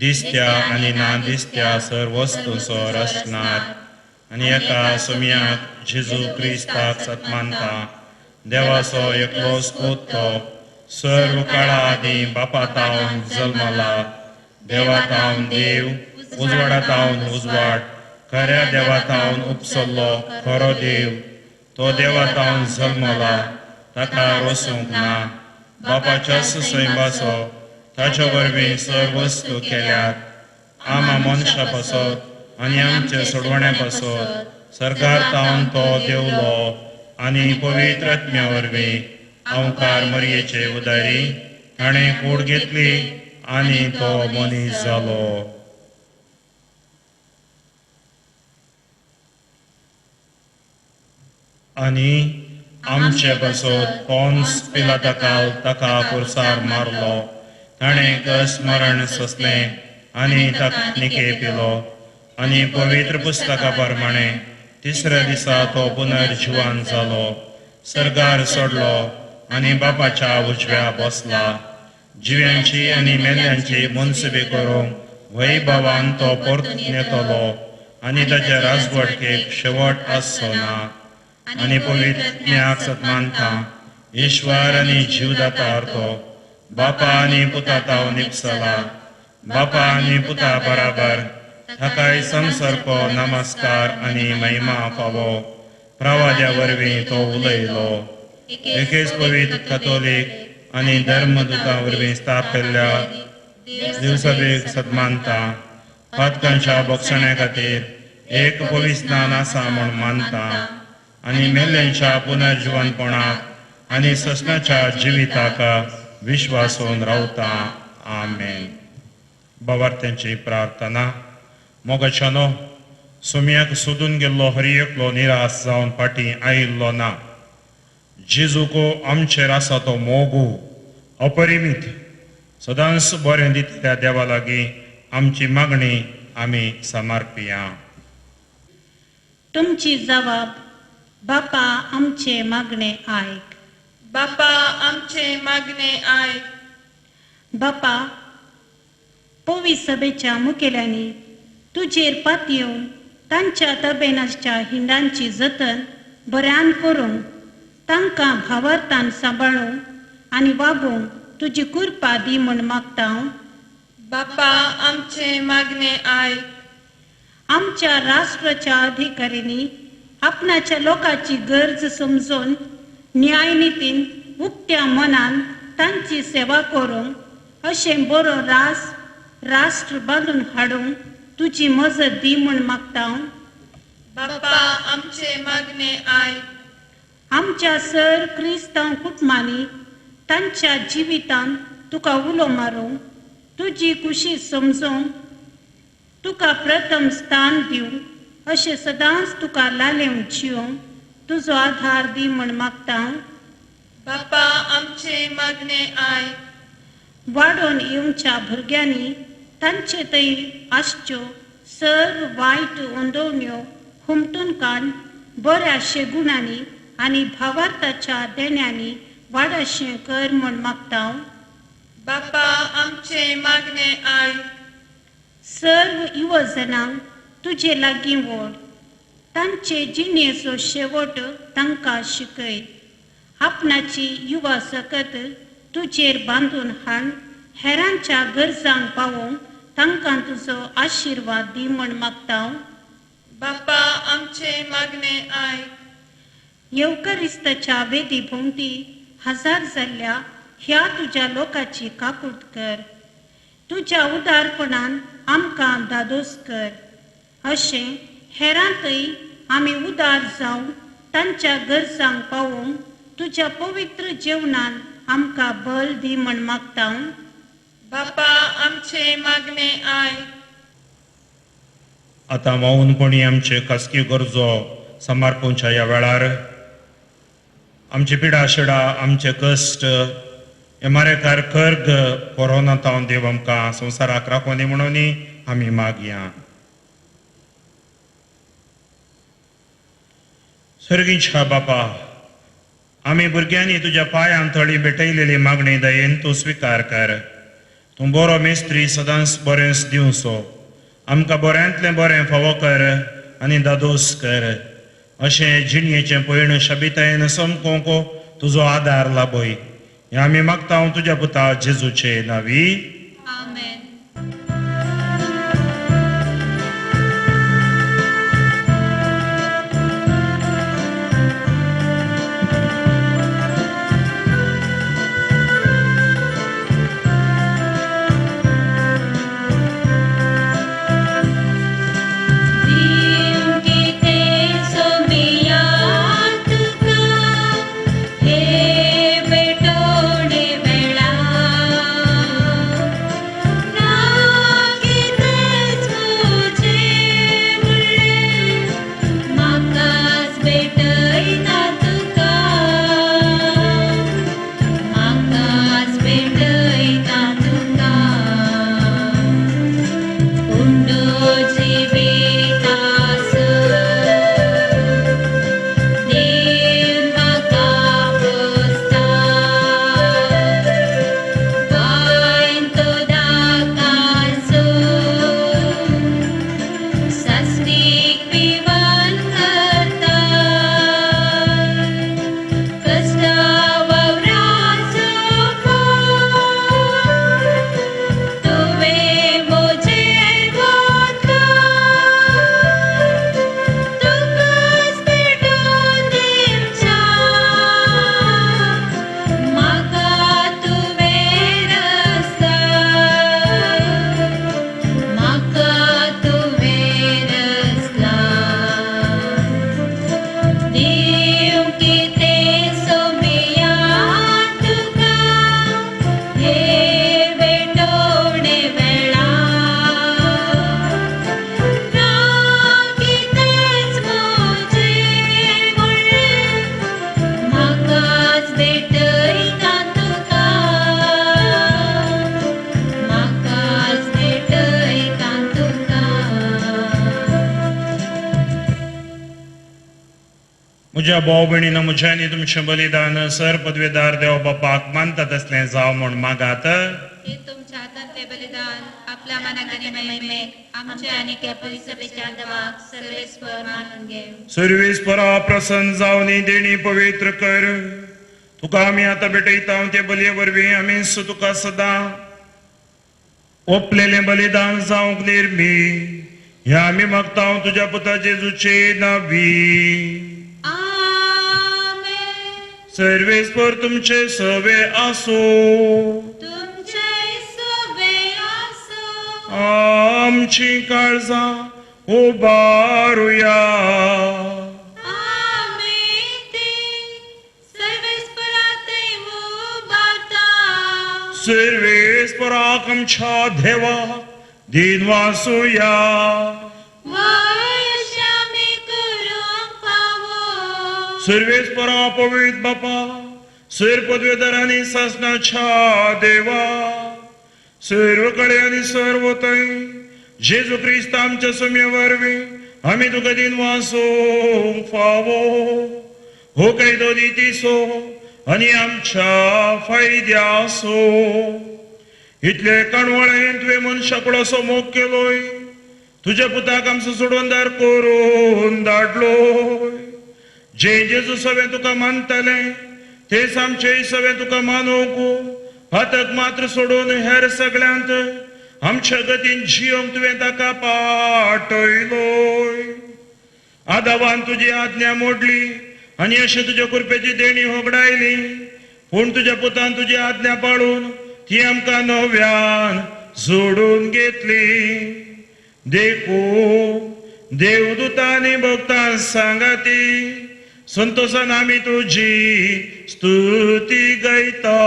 दिसत्या आनी ना दिसत्या सर वस्तूंचो रचणार, आनी एका सुमयाक जेजू क्रिस्ताक सत मानता, देवाचो एकलोच पूत तो सर्व काळा आदीं बापा तावन जल्मला, देवा तावन देव, उजवाडा तावन उजवाड, खऱ्या देवा तावन उपसल्लो खरो देव, तो देवा तावन जल्मला, ताका रोसूंक ना, बापाच्या सैमाचो ताच्या वरवीं सर्व वस्तू केल्यात, आमा मनशा पासत आनी आमचे सोडवण्या पासत सरकार तावन तो देवलो आनी पवित्र आत्म्या वरवीं अंकार मरयेचे उदारी ताणें कूड घेतली आनी तो मनीस जालो. आनी आमचे पासत पोन्स पिलाताकाल ताका पुरसार मारलो, ताणें कस मरण सोंसलें आनी ताका निके पिलो, आनी पवित्र पुस्तका प्रमाणे तिसऱ्या दिसा तो पुनर्जिवान जालो, सर्गार सोडलो आनी बापाच्या उजव्या बसला. जिव्यांची आनी मेल्ल्यांची मनसुबी करूंक वैभवान तो परतून येतलो आनी ताच्या राजवटकेक शेवट आसचो ना. आनी पवित्र सत मानता, ईश्वर आनी जीवदातार तो बापा आनी पुता ताव निपसला, बापा आनी पुता बराबर ताकाय संसर्को नमस्कार आनी महिमा फावो. प्रवाद्या वरवीं तो उलयलो. एकेच पवित्र कथोलीक आनी धर्मदूता वरवीं स्थापिल्ल्या दिवसभेक सदमानता, पातकांच्या बोगसण्या खातीर एक पवित्र आसा म्हूण मानता, आनी मेल्ल्यांच्या पुनर्जिवनपणाक आनी ससनाच्या जिविताक विश्वासून रावता. आमेन. बाबार्थ्यांची प्रार्थना. मोगाच्यानो, सुम्याक सोदून गेल्लो हर एकलो निराश जावन फाटीं आयिल्लो ना. जेजूको आमचेर आसा तो मोगू अपरिमीत, सदांच बरें दितल्या देवा लागीं आमची मागणी आमी समर्पिया. तुमची जबाब बापा आमचे मागणे आयक. बापा आमचे मागणे आयक. बापा, पवी सभेच्या मुखेल्यांनी तुजेर पातयेवन तांच्या तबेनाच्या हिंडांची जतन बऱ्यान करूंक, तांकां भावार्थान सांबाळूंक आनी वागोवंक तुजी कृपा दी म्हूण मागता हांव. बापा आमचे मागणे आयक. आमच्या राष्ट्राच्या अधिकाऱ्यांनी आपणाच्या लोकांची गरज समजून न्यायनितीन उक्त्या मनान तांची सेवा करूंक अशें बरो रास राष्ट्र बांदून हाडूंक तुजी मजत दी म्हूण मागता हांव. बापा आमचे मागणे आयक. आमच्या सर क्रिस्तांव कुटुंबांनी तांच्या जिवितान तुका उलो मारूंक, तुजी खुशी समजूंक, तुका प्रथम स्थान दिवंक अशें सदांच तुका लालेवन जिवंक तुजो आधार दी म्हूण मागता हांव. बापा आमचे मागणे आयक. वाडोवन येवच्या भुरग्यांनी तांचे थंय आसच्यो सर्व वायट अंदोवण्यो हुमटून काड बऱ्या शेगुणांनी आनी भावार्थाच्या देण्यांनी वाडाशें कर म्हूण मागता हांव. बापा आमचे मागणे आयक. सर्व युवजनांक तुजे लागीं ओड, तांचे जिणेचो शेवट तांकां शिकय. आपणाची युवा सकत तुजेर बांदून हाण हेरांच्या गरजांक पावोवंक तांकां तुजो आशिर्वाद दी म्हण मागता. बापा आमचे मागणे आयक. येवकरिस्ताच्या वेदी भोंवती हजार जाल्ल्या ह्या तुज्या लोकाची काकूट कर. तुज्या उदारपणान आमकां दादोस कर. अशें हेरांतय आमी उदार जावन तांच्या गरजांक पावोवंक तुज्या पवित्र जेवणान आमकां बल दी म्हण मागता. बापा आमचे मागणे आयक. आतां मौनपणी आमचे खासगी गरजो समर्पणच्या ह्या वेळार आमची पिडा शिडा आमचे कश्ट हे मारेकार खर्ग कोरोना तावन देव आमकां संवसाराक राखोनी म्हणून आमी मागया. सर्गीच्या बापा, आमी भुरग्यांनी तुज्या पांयान थळी भेटयलेली मागणी दयेन तूं स्विकार कर. तूं बरो मिस्त्री सदांच बरेंच दिवचो. आमकां बऱ्यांतलें बरें फावो कर आनी दादोस कर. अशें जिणयेचें पयण शबितायेन समकोंक तुजो आदार लाभय. हें आमी मागता हांव तुज्या पुता जेजूचे नांवी. आमेन. म्हज्या भाव भयणीन म्हज्यांनी तुमचें बलिदान सर पदवेदार देव बापाक मानता तसलें जावं म्हूण मागात. हे तुमच्या हातांतलें बलिदान आपल्या मनाक आनी महिमेक आमच्या आनी कॅथोलिक सभेच्या देवाक सर्वेस्पर मानून घे. सर्वेस्परा प्रसन्न जावन देणी पवित्र कर. तुका आमी आतां भेटयता ते बलये वरवीं आमी तुका सदां ओपलेलें बलिदान जावंक निर्मी. ह्या आमी मागता तुज्या पुता जेजूचे नांवी. सर्वेस्पर तुमचे सवे आसो. तुमचे सवे आसो. आमची काळजां उबारुया. आमी ती सर्वेस्पराक उबारता. सर्वेस्पराक आमच्या देवा दिन वासुया. सर्वेस्परा पवित्र बापा सर पदवेदार आनी सासनाच्या देवा सर्व कडे आनी सर्व थंय जेजू क्रिस्त आमच्या सोम्या वरवीं आमी तुका दिन वासूंक फावो. हो कायदो दितीसो आनी आमच्या फायद्यासो. इतले काणवळेन तुवें मनशा कुडाचो मोग केलोय. तुज्या पुताक आमचो सोडवणदार करून धाडलो. जे जेजू सगळें तुका मानताले तेच आमचे सगळें तुका मानूंक पातक मात्र सोडून हेर सगळ्यांत आमच्या गतीन जियोंक तुवें ताका पाटयलोय. आदावान तुजी आज्ञा मोडली आनी अशें तुज्या कृपेची देणी होगडायली, पूण तुज्या पुतान तुजी आज्ञा पाळून ती आमकां नव्यान जोडून घेतली. देखून देवदूतांनी भक्तां सांगाती संतोषान आमी तुजी स्तुती गायता.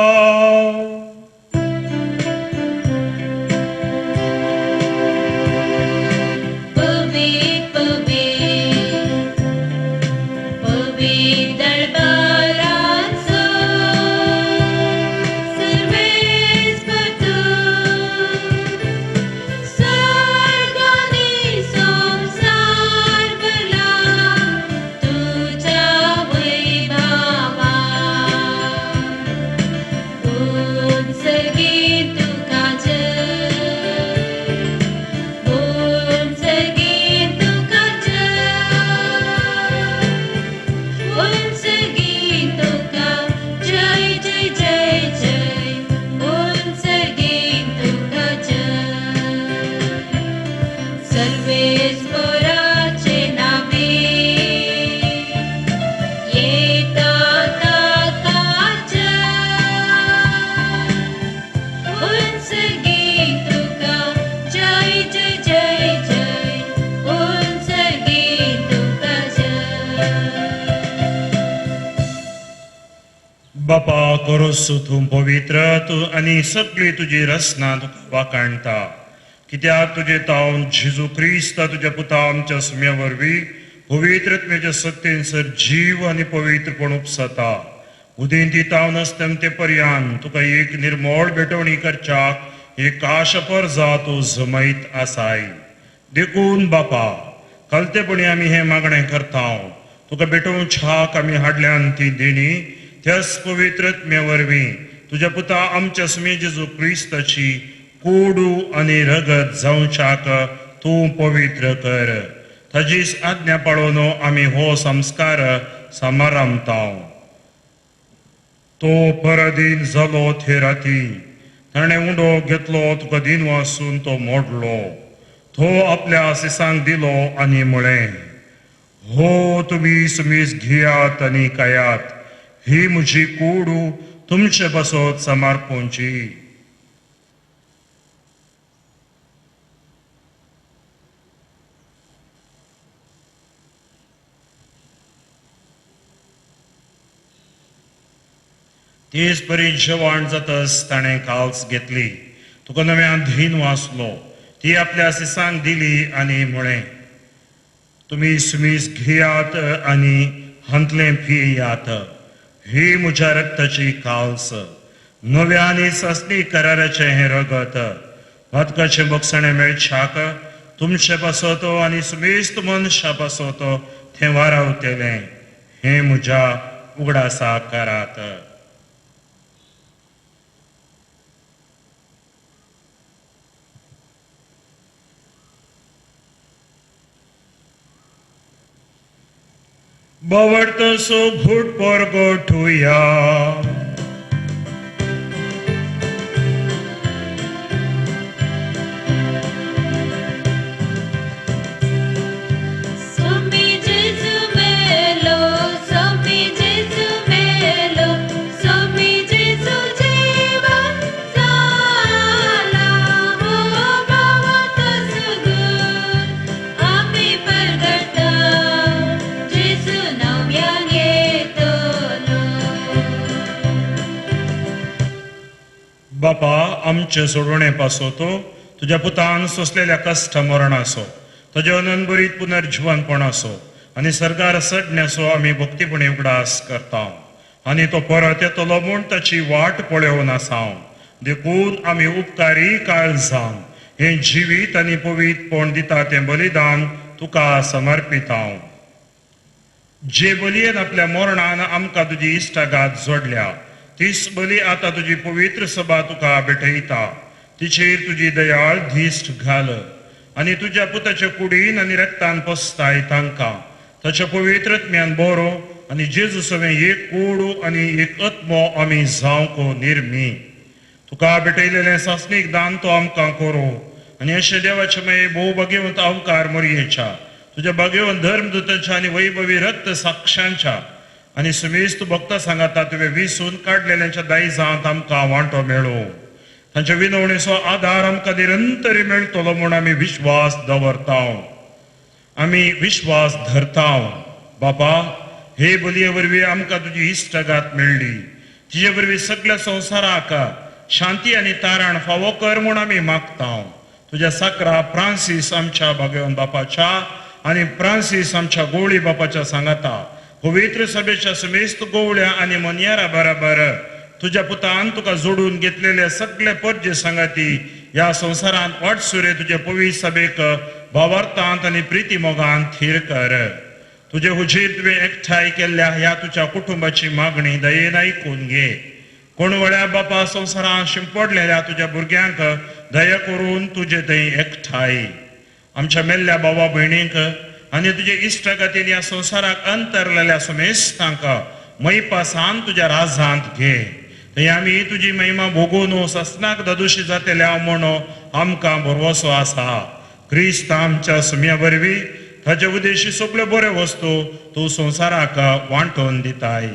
बापा करोस तूं पवित्र तूं आनी सगळी तुजी रचना तुका वाखाणटा, कित्याक तुजे तावन जेजू क्रिस्त तुज्या पुता आमच्या सुम्या वरवीं पवित्रत्मेच्या सत्तेन सर जीव आनी पवित्रपण उपसता. उदेंती तावन असते पर्यान तुका एक निर्मोळ भेटवणी करच्याक एक आशपर जा तूं जमयत आसाय. देखून बापा कलतेपणी आमी हें मागणें करता, तुका भेटोवंक छाक आमी हाडल्यान ती देणी त्याच पवित्रत्म्या वरवीं तुज्या पुता आमच्या सुमे जेजू क्रिस्ताची कोडू आनी रगत जावच्याक तूं पवित्र कर. ताजीच आज्ञा पाळोवन आमी हो संस्कार समारंभता. तो पराधीन जालो ते राती ताणें उंडो घेतलो, तुका दिन वासून तो मोडलो, तो आपल्या आसिसांक दिलो आनी म्हळें, हो तुमी सुमीस घेयात आनी खायात, ही म्हजी कूड तुमचे पासत समर्पणची. तेच परी जेवण जातच ताणें काल्स घेतली, तुका नव्यान धीन वाचलो, ती आपल्या सिसांक दिली आनी म्हळें, तुमी सुमीस घेयात आनी हांतलें पियात, ही म्हज्या रक्ताची काल्स, नव्या आनी सासणी कराराचें हें रगत, पातकाचें बक्षणें मेळच्याक तुमचे पासत आनी सुमेस्त मनशा पासत तें वारावतेलें, हें म्हज्या उगडासा करात. बावडतसो घूट परगोठुया. बापा आमचे सोडवणे पासो तो तुज्या पुतान सोंसलेल्या कश्ट मरणाचो, तुज्या अनंतभरीत पुनर्जिवनपणाचो आनी सरकार सडण्याचो आमी भक्तीपणी उगडास करता आनी तो परत येतलो म्हूण ताची वाट पळोवन आसा. देखून आमी उपकारी काळजान हें जिवीत आनी पवित्रपण दिता तें बलिदान तुका समर्पिता. जे बलयेन आपल्या मरणान आमकां तुजी इश्टागात जोडल्या तीच बली आतां तुजी पवित्र सभा तुका भेटयता. तिचेर तुजी दयाळ दिश्ट घाल आनी तुज्या पुताच्या कुडीन आनी रक्तान पसताय तांकां ताच्या पवित्र आत्म्यान बरो आनी जेजू सवें एक कूड आनी एक आत्मो आमी जावंक निर्मी. तुका भेटयलेलें सासणीक दान तो आमकां करूं आनी अशें देवाचें मागीर भोव भाग्यवंत अवकार मोरयेच्या तुज्या भाग्यवंत धर्मदूतांच्या आनी वैभवी रक्त साक्षांच्या आनी सुमेस्त भक्ता सांगाता तुवें विसून काडलेल्यांच्या दायजांत आमकां वांटो मेळो. तांच्या विनवणेचो आदार आमकां निरंतरी मेळटलो म्हूण आमी विश्वास दवरता, आमी विश्वास धरता. बापा, हे बलये वरवीं आमकां तुजी इश्टगात मेळ्ळी, तिजे वरवीं सगळ्या संवसाराक शांती आनी तारण फावो कर म्हूण आमी मागता. तुज्या साकरा फ्रांसीस आमच्या भाग्यवंत बापाच्या आनी फ्रांसीस आमच्या गोवळी बापाच्या सांगाता पवित्र सभेच्या समेस्त गोवळ्या आनी मनयारा बराबर तुज्या पुतान तुका जोडून घेतलेले सगळे परजे सांगाती ह्या संवसारांत वाटसुरे तुजे पवित्र सभेक भावार्थांत आनी प्रिती मोगान थीर कर. तुजे हुजीर तुवें एकठांय केल्ल्या ह्या तुज्या कुटुंबाची मागणी दयेन आयकून घे. कोण वळ्या बापा संवसारांत शिंपडलेल्या तुज्या भुरग्यांक दया करून तुजे थंय एकठांय आमच्या मेल्ल्या बाबा भयणींक आनी तुजे इश्टगतीन ह्या संवसाराक अंतरलेल्या समेस्तांक मैपासान तुज्या राजांत घे. थंय आमी तुजी महिमा भोगून ससनाक ददुशी जातल्या म्हूण आमकां भरवसो आसा. क्रिस्त आमच्या सुम्या वरवीं ताचे उद्देशी सगल्यो बऱ्यो वस्तू तूं संवसाराक वांटून दिताय.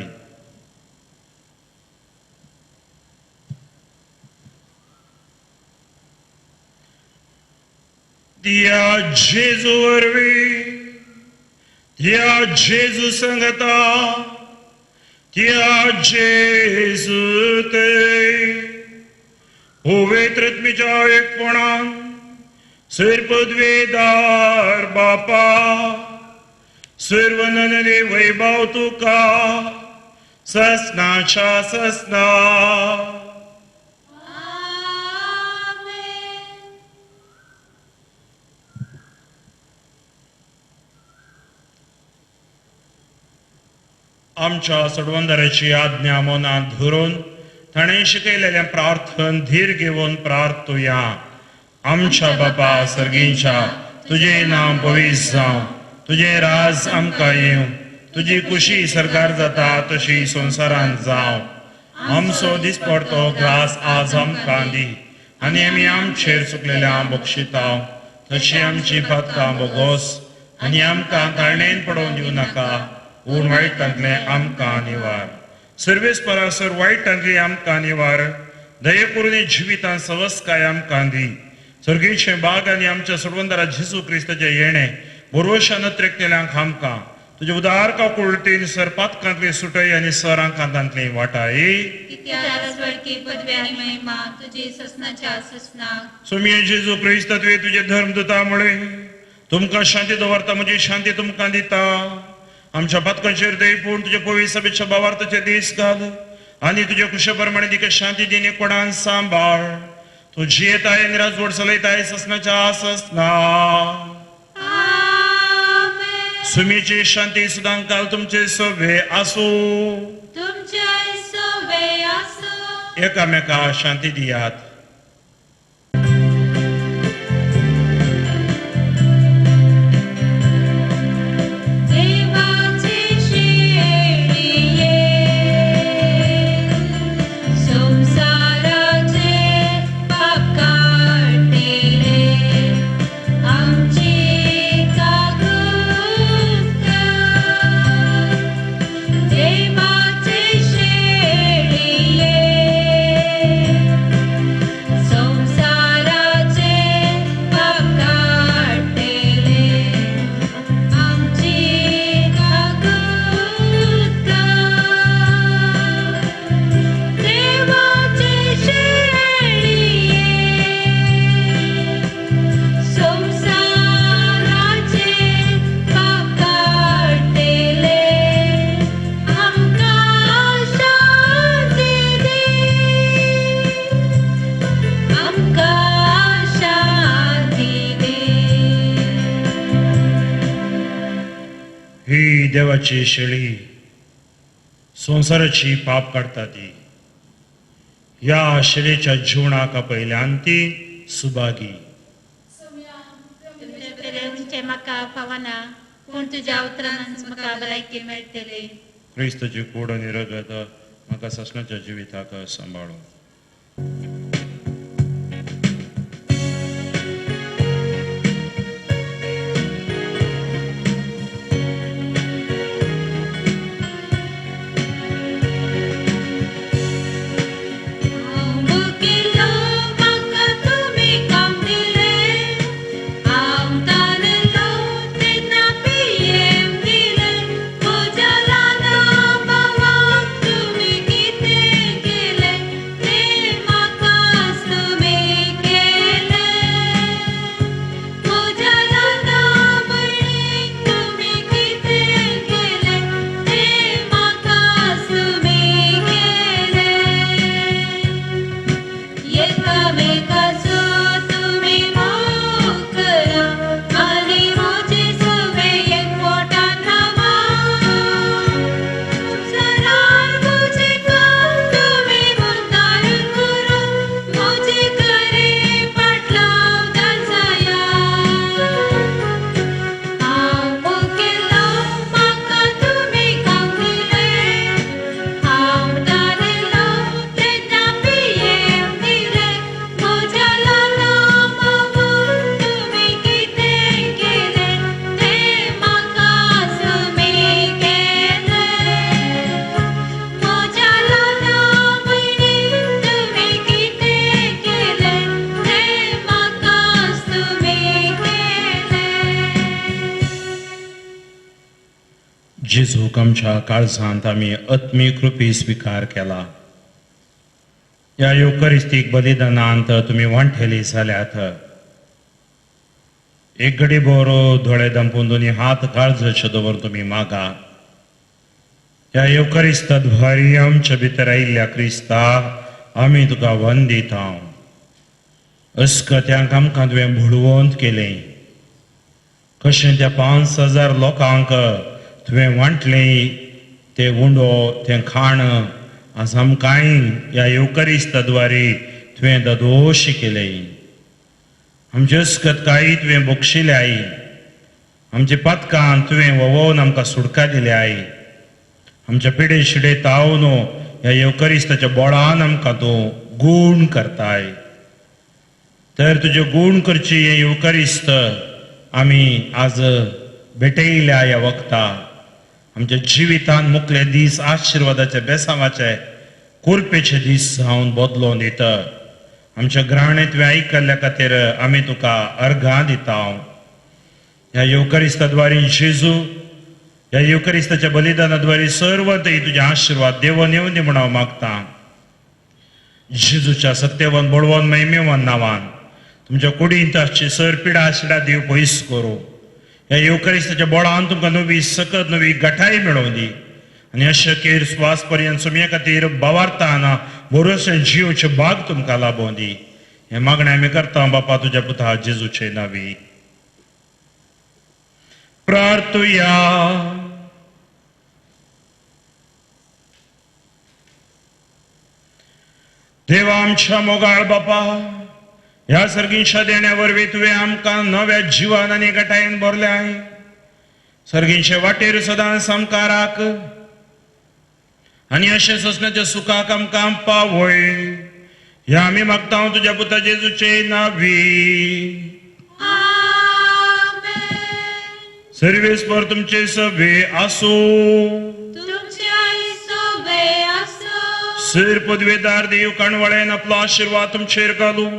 त्या जेजू वरवीं, त्या जेजू संगता, त्या जेजू ते पवित्र आत्म्याच्या एकपणान सर्वपदवेदार बापा सर्वनने वैभव तुका ससनाच्या ससना. आमच्या सोडवंदराची आज्ञा मनांत धरून ताणें शिकयलेलें प्रार्थन धीर घेवन प्रार्थुया. आमच्या बापा सर्गींच्या, तुजें नांव पवित्र जावं, तुजें राज आमकां येवं, तुजी कुशी सरकार जाता तशी संवसारांत जावं. आमचो दिसपडतो ग्रास आज आमकां दी आनी आमी आमचेर चुकलेल्या बक्षिता तशी आमची पातकां बोगोस आनी आमकां ताळणेन पडोवन दिवं नाका, पूण वायटांतलें आमकां निवार. सर्वेस परासर वायटांतली आमकां निवार. दये करून जिवितांत सवस्काय आमकां दी. सर्गीचें बाग आनी आमच्या सोडवंदारा जेजू क्रिस्ताचें येणें बोरवशान त्रेकतेल्यांक आमकां तुजे उदार काकुळटीन सर पातकांतली सुटय आनी सरांकांतांतली वाटाय. सोमिये जेजू क्रिस्त तुवें तुजे धर्मदूता म्हळें, तुमकां शांती दवरता, म्हजी शांती तुमकां दिता. आमच्या पातकांचेर दय पूण तुजे पवित्र सभेच्या भावार्थाचे दीस घाल आनी तुजे कुशे प्रमाणे तिका शांती दिनी कोणान सांबाळ. तूं जियेताय आनी राजवट चलयताय ससनाच्या ससना. सुमीची शांती सुदां काल तुमचे सोबे आसूं. एकामेका शांती दियात. देवाची शेळी संवसाराची पाप काडटा ती ह्या शेळीच्या जीवनाक पयल्यान ती सुभागी. तुमचे म्हाका फावना, पूण तुज्या उतरानच म्हाका भलायकी मेळटली. क्रिस्तची कूड आनी रगत म्हाका सासणाच्या जिविताक सांबाळू. जेजूक आमच्या काळजांत आमी आत्मीक कृपी स्विकार केला. ह्या युकरिस्तीक बलिदानांत तुमी वांठेली जाल्यात. एक घडी बरो दोळे दंपून दोनी हात काळजाचे दवर तुमी मागा. ह्या युकरिस्तात भारी आमच्या भितर आयिल्ल्या क्रिस्ता आमी तुका वंदिता. अस्कत्यांक आमकां तुवें भुळवंत केलें. कशें त्या 5000 लोकांक तुवें वांटलें ते उंडो तें खाण आज आमकांय ह्या येवकरिस्ताद्वारे तुवें ददोश केलें. आमचे अस्कतकाय तुवें बक्षिल्याय. आमचे पातकां तुवें वोवोवन आमकां सुटका दिल्याय. आमच्या पिडे शिडे तावन ह्या येवकरिस्ताच्या बोळान आमकां तूं गूण करताय. तर तुजे गूण करची हें येवकरिस्त आमी आज भेटयल्या ह्या वखता. आमच्या जिवितान मुकले दीस आशिर्वादाचे बेसांवाचे कुरपेचे दीस जावन बदलोवन दिता. आमच्या ग्राणें तुवें आयकल्ल्या खातीर आमी तुका अर्घां दिता. ह्या येवकरिस्ताद्वारे जेजू, ह्या येवकरिस्ताच्या बलिदानाद्वारे सर्व तुजे आशिर्वाद देवन येवन दी म्हूण हांव मागतां. जेजूच्या सत्यवन बळवंत महिमेवन नांवान तुमच्या कुडींत आसची सर पिडा शिडा देव पयस करूं. ह्या येवकरिस्ताच्या बोळान तुमकां नवी सकत नवी गठाय मेळोवन दी आनी अशकेर स्वास पर्यंत सुमये खातीर बावारताना बरोशें जिवचें भाग तुमकां लाबोवन दी. हें मागणें आमी करता बापा तुज्या पुता जेजूचे नांवी. प्रार्थुया. देवा आमच्या मोगाळ बापा, ह्या सर्गींच्या देण्या वरवीं तुवें आमकां नव्या जिवान आनी गटायेन भरल्याय. सर्गींचे वाटेर सदांच आमकां राख आनी अशें सोंसण्याच्या सुखाक आमकां पावय. ह्या आमी मागता तुज्या पुता जेजूचे नांवी. सर्वेस्पर तुमचे सभे आसूं. सर पदवेदार देव काणवळ्यान आपलो आशिर्वाद तुमचेर घालूं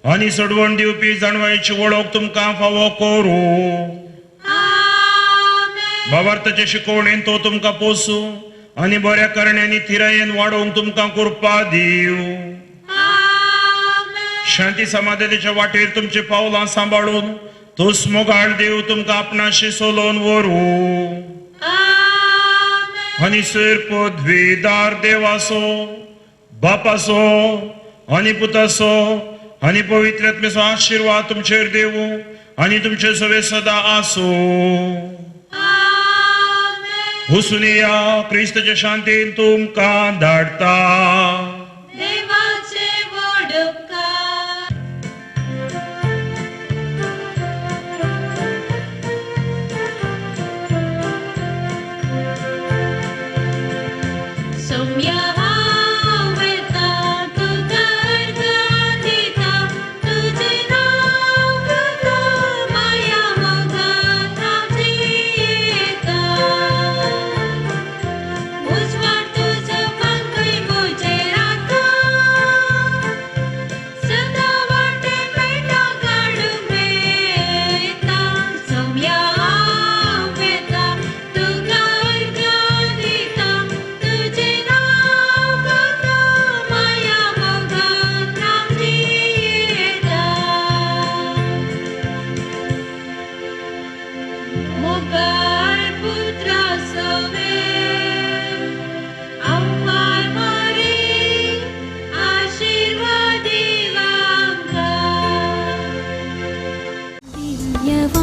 आनी सोडवण दिवपी जाणवायची वळख तुमकां फावो करूं. भावार्थाचे शिकवणेन तो तुमकां पोसूं आनी बऱ्या करण्यांनी थिरायेन वाडोवंक तुमकां कृपा दिवं. शांती समाधानाच्या वाटेर तुमची पावलां सांबाळून तोच मोगाळ देव तुमकां आपणाशी सोलोवन व्हरूं. आनी सर पदवेदार देवासो बापासो आनी पुतासो आनी पवित्र आत्म्याचो आशिर्वाद तुमचेर देवूं आनी तुमचे सवे सदा आसूं. हुसुनिया क्रिस्तच्या शांतीन तुमकां धाडटा. देवाचे वडपकार. हें.